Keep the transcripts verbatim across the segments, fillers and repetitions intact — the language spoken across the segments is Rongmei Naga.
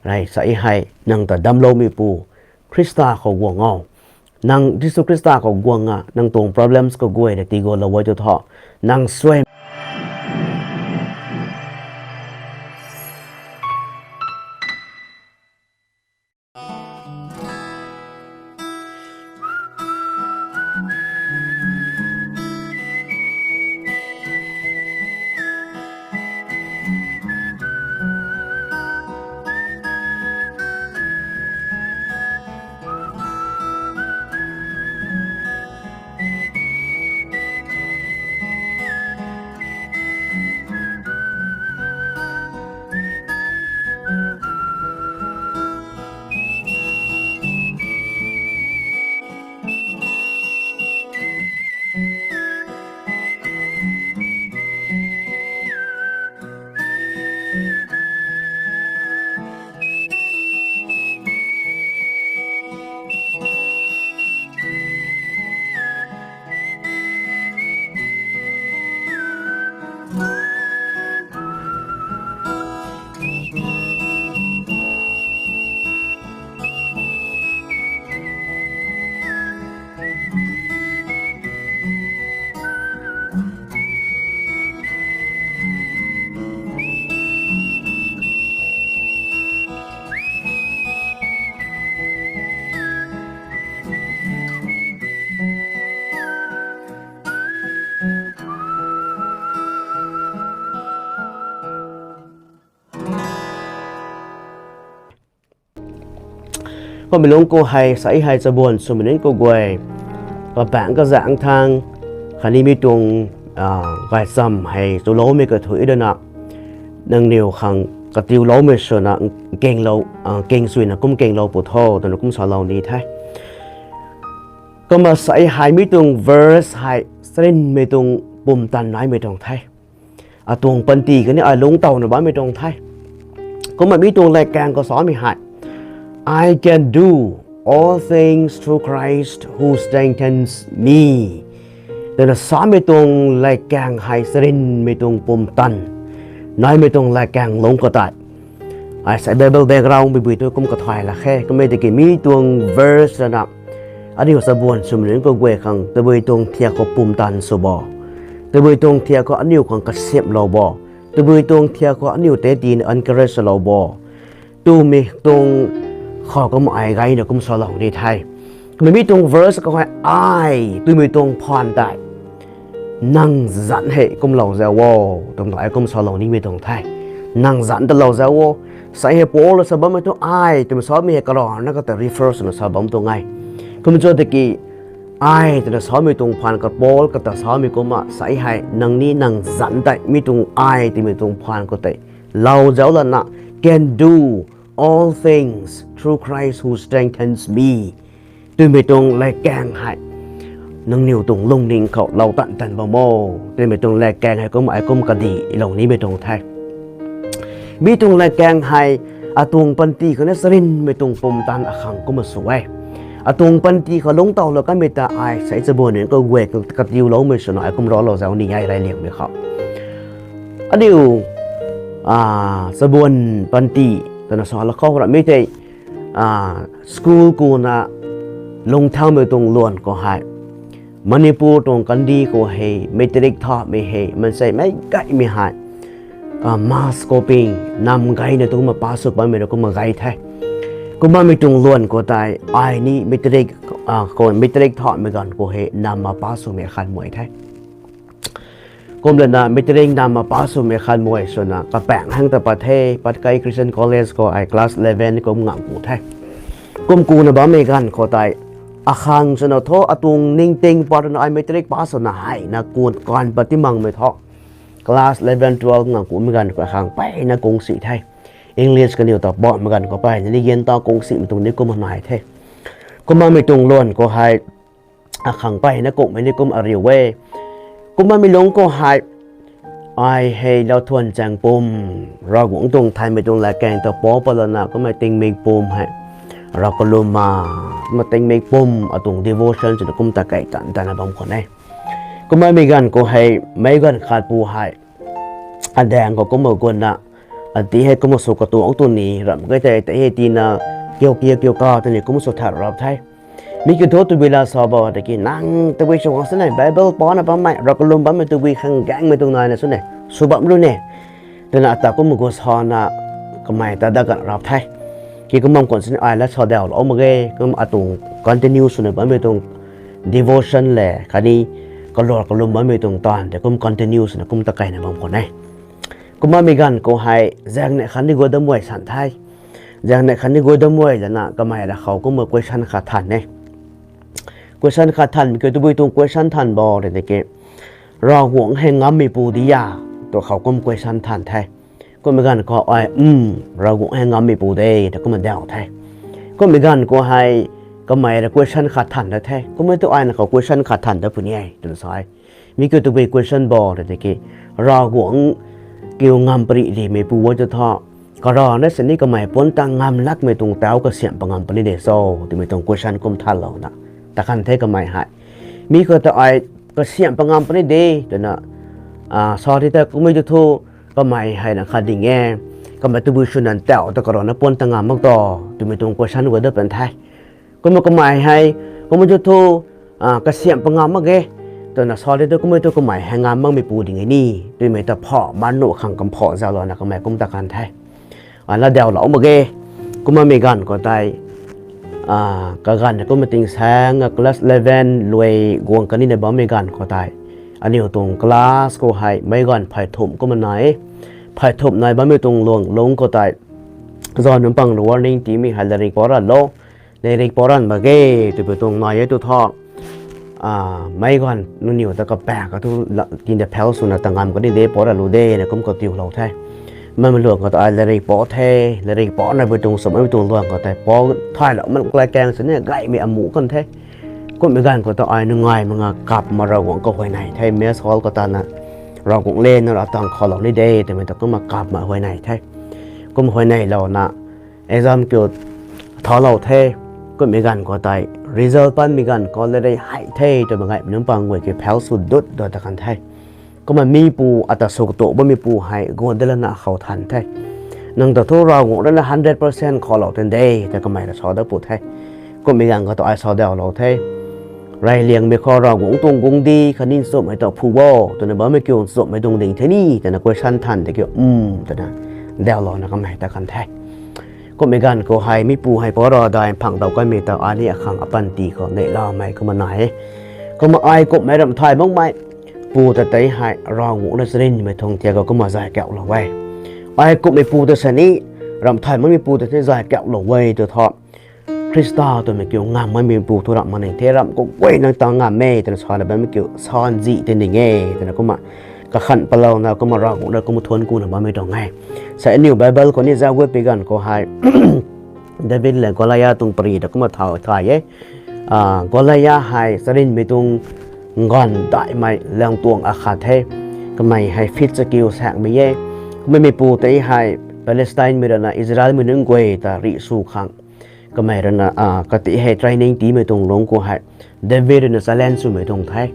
Rey sa hei nang ta damcloumeipu Khrista khou guang o. Nang Jisu Khrista khou guang a nang tuang problems khou guay rui tiigulou e tu tho. Nang suai Kummei lungc khou hei sa hei chabuan swmei nunc khou guay, kapaengc kazaengc thangc khatni mi tuang gaychamv hei chuloumei kathuic dana, nangniw khang katiuloumei swna nkinglou, nking suina kum nkinglou pw tho twna kum salou ni the. Kumna sa hei mi tuang verse hei charynmei tuang pumtan naimei tuang the. Atuang panty khatni ai lungc tawna bammei tuang the. Kumna mi tuang latkaeng khou samei hei, I can do all things through Christ who strengthens me twna samei tuang latkaeng hei charynmei tuang pumtan naimei tuang latkaeng lungc khou tei, ai sa Bible background bibui tu kum kathay lak khe. Kummei tiki mi tuang verse rana aniu chabuan swmei nunc khou guay khang tabui tuang thiak khou pumtan sw bo, tabui tuang thiak khou aniu khang kasiamhlou bo, tabui tuang thiak khou aniu tei tina encourage lou bo twmei tuang khou kum ai gayna kum salou ni the. Kummei mi tuang verse khou hei ai twmei tuang phaan tei nang zanc hei kumlou zau o twmei ai kum salou nimei tuang the. Nang zanc talou zau o. Sa hei Paul sa bammei tu ai twmei samei hei karana kata refer swna sa bam tuang e. Kum cho tiki ai twna samei tuang phaan ka Paul kata samei kumna sa hei nangniw nang zanc tei mi tuang ai twmei tuang phaan khou tei lou zau lana, can do all things through Christ who strengthens me twmei tuang latkaeng hei nangniw tuang lungning khou lou tan tan bam o twmei tuang latkaeng hei kum ai kum kadilou nimei tuang the. Mi tuang latkaeng hei atuang panty khatni charynmei tuang pumtan akhang kumna sw e. Atuang panty khou lungc tawlou kamei ta ai sa chabuan nunc khou guay katiuloumei swna ai kum raclou zau ni e reyliangmei khou. Aniu chabuan panty twna salou khou ramei tei school kuna lungcthaumei tuang luan khou hei, Manipur tuang kandih khou hei matric thamei hei maansei meic gaymei hei mass copying nam gayna tu kumna pass sw bammei rui kumna gay the. Kumnamei tuang luan khou tei ai ni matric, matric thamei ganv khou hei nam ma pass swmei khan muay the. Kumlana matric nam ma pass swmei khan muay swna kapaengc hang ta pat the, Patkai Christian College khou ai class eleven kum ngang ku the. Kum kuna bammei ganv khou tei akhang swna thu atuang ningting pat runa ai matric pass swna hei na kun kan pat ti makmei thu class eleven, twelve ngang kumei ganv khou akhang mpeyna kung si the. English kaniw ta pammei ganv khou mpeyna ni gan ta kung simei tuang ni kum nai the. Kumnamei tuang luan khou hei akhang mpeyna kungmei ni kum ariu e. Kumnamei lungc khou hei ai hei lauthuan chaeng pum, Ravguangc tuang thaymei tuang latkaeng ta pou patlana kumna tingmik pum hei rav kalumna, kumna tingmik pum atuang devotion swna kum ta kei tan tana bam khwan e. Kumnamei ganv khou hei meic ganv khat pu hei adaeng khou kumna gunna Ati hei kumna sw katuang tu ni ramh ge tei, tei hei tina kiu kiu kiu ka tu ni kumna sw that rap the. Mi kiu thu tabui la sa bam tiki nang tabui sw khang sini Bible pana bammei, rav kalum bammei tabui khang gaengmei tuang naina sini sw bam ru ne. Twna ata kumna gu sana kamei ta dat kan rap the. Ki kum bam khwan sini ai la sa daw lou mak ge, kum atuang continue swna bammei tuang devotion le khatni kalor kalum bammei tuang taanv tei kum continue swna kum ta kaina bam khwan e. Kumna mi ganv khou hei zaeng neih khatni guay damei san the. Zaeng neih khatni guay damei lana kamei ra khou kumna question khat than e. Question khat thanmei kiu tabui tuang question than bam rui tiki, Ravguangc hei ngammeipu di a? Tu khou kum question than the. Kummei ganv khou ai, Ravguangc hei ngammeipu de, ta kumna daw the. Kummei ganv khou hei kamei ra question khat than da the. Kummei tu aina khou question khat than dat puni e twna sa e. Mi kiu tabui question bam rui tiki, Ravguangc kiu ngam pary rimeipu e tu thu, karana sini kamei puan ta ngam lakmei tuang tauc kasiamh pa ngam puni de cho twmei tuang question kum thanlouna ta kan the kamei hei. Mi khou ta ai kasiamh pa ngam puni de twna sa ti ta kummei tu thu kamei hei na khat ding e. Kamei tabui swna tauc ta karana puan ta ngam mak tu twmei tuang question guay dat pan the. Kumna kamei hei, kummei tu thu kasiamh pa ngam mak ge twna sa ti ta kummei tu kamei hei ngam makmeipu ding e ni twmei ta pha man nuh khang kam pha zaulouna kamei kum ta kan the. Ai la daw lou mak ge. Kumna mi ganv khou tei kaganv kumna tingsaeng class eleven luai guang kanina bammei ganv khou tei aniu tuang class khou hei meic ganv phey thumh kumna nai e. Phey thumh nai bammei tuang luang lungc khou tei zan nunc pang rui warning tiimei hei latrik pou ra lou, latrik pou ra mak ge twpui tuang nai e tu thu meic ganv nangniw ta kapaeng ka thu tina phel swna ta ngam kani de, pou ra lu de na kum katiulou the. Meic luang khou ta ai latrik pou the, latrik pou na bui tuang swmei tuang luang khou tei pou thaylou man kalai kaeng sini gaymei amuh kan the. Kummei ganv khou ta ai nungai manga kap ma Ravguangc kahuayney the, mess hall khou tana Ravguangc le na ra tang khoulou ni de twmei ta kumna kap ma huayney the. Kum huayneylouna exam kiu thalou the. Kummei ganv khou tei result panmei ganv khou latrik hei the twmei gaymei nunc pang guay ki phel sw dut dut ta kan the. Kumna mipu ata sw katuang bammeipu hei guang de lana khou than the. Nang ta thu Ravguangc rui na hundred percent khoulou tan de ta kamei ra sa dat pu the. Kummei ganv khou ta ai sa dawlou the. Reyliangmei khou Ravguangc tuang guangcdic khatni nchumhmei ta phu o twna bammei kiu nchumhmei tuang ding the ni twna question than tei kiu, twna dawlouna kamei ta kan the. Kummei ganv khou hei mipu hei pou ra dai phang daw kanmei ta ai ni akhang apanty khou neihlamei kumna nai e. Kumna ai kumhmei ramh thay makmei pu ta tei hei Ravguangc rui charynmei tuang thiak khou kumna zay kauhlou e. Ai kumhmei pu ta sini ramh thay makmei pu ta sini zay kauhlou e tu thu Khrista twmei kiu ngam makmei pu thu ramh mak ning the, ramh kaguayna ta ngam e twna sana bammei kiu sanzih tei ning e twna kumna kakhan palouna kumna Ravguangc rui kumna thuanc kuna bammei tuang e. Sa aniu Bible khou ni zauc gut pui ganv khou hei David le Goliath tuang pary ta kumna tha thay e. Goliath hei charynmei tuang nganv daihmei lang tuang akhat the. Kamei hei feet chakiu saekmei e. Kumna mipu tei hei Palestinemei rui na Israelmei nunc guay ta rih sw khang kamei rui na kati hei training tiimei tuang lungc khou hei David rui na challenge swmei tuang the.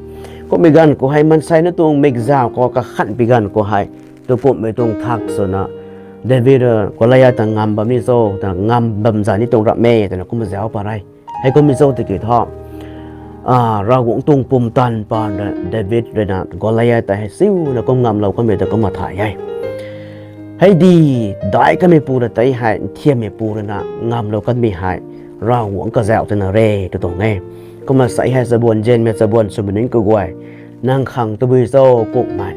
Kummei ganv khou hei maansei na tuang mikzauc khou kakhan pui ganv khou hei tu kumhmei tuang thak swna David rui Goliath ta ngam bam ni cho ta ngam bam zay ni tuang ramh e twna kumna zauc pa re. Hei kummei cho tiki thu Ravguangc tuang pumtan paan rui David rui na Goliath ta hei siuna kum ngamlou kanmei ta kumna thay e. Hei di, daic kanmei pu ta tei hei nthiammei pu rui na ngamlou kanmei hei Ravguangc kazauh twna re tu tuang e. Kumna sa hei chabuan nzianmei chabuan swmei nunc kaguay, nang khang tabui cho kumhmei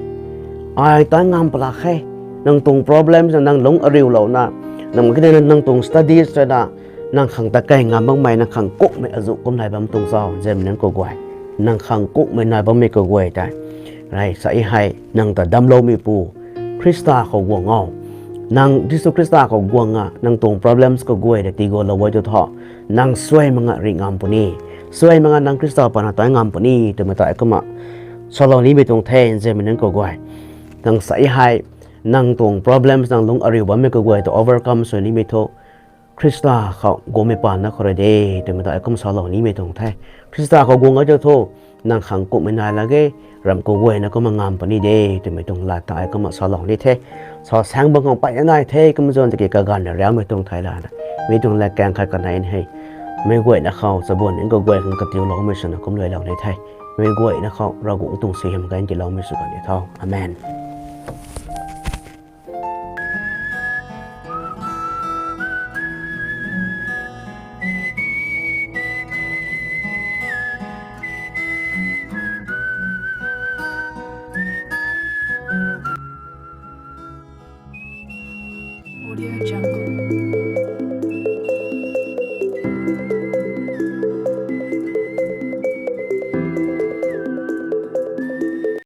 ai ta ngam palak khe. Nang tuang problems na nang lungc ariulouna, nang kina nang tuang studies rui na nang khang ta kei ngam makmei nang khang kumhmei azuh kum nai bam tuang cho nzianmei nunc kaguay, nang khang kumhmei nai bammei kaguay tei, rey sa hei nang ta damcloumeipu Khrista khou guang o. Nang Jisu Khrista khou guang a nang tuang problems kaguay ta tiigualou e tu thu nang suai manga rih ngam puni, suai manga nang Khrista pana tei ngam puni twmei ta kumna salou nimei tuang the nzianmei nunc kaguay. Nang sa hei nang tuang problems nang lungc ariu bammei kaguay ta overcome sw nimei thu Khrista khou guangmei paan na khou rui de twmei ta ai kumna salou nimei tuang the. Khrista khou guang e tu thu nang khang kumhmei nai lak ge, ramh kaguayna kumna ngam puni de twmei tuang lat ta ai kumna salou ni the. Sa saeng bang khang peyna nai the, kumna zan tiki kaganv na riamei tuang thei lana, mi tuang lat kaeng khat kanei hei, meic guayna khou chabuan nunc kaguay khang katiuloumei swna kumluailou ni the. Meic guayna khou Ravguangc tuang suaihiam kan tiiloumei sw kan ni tho. Amen. Audio Jungle.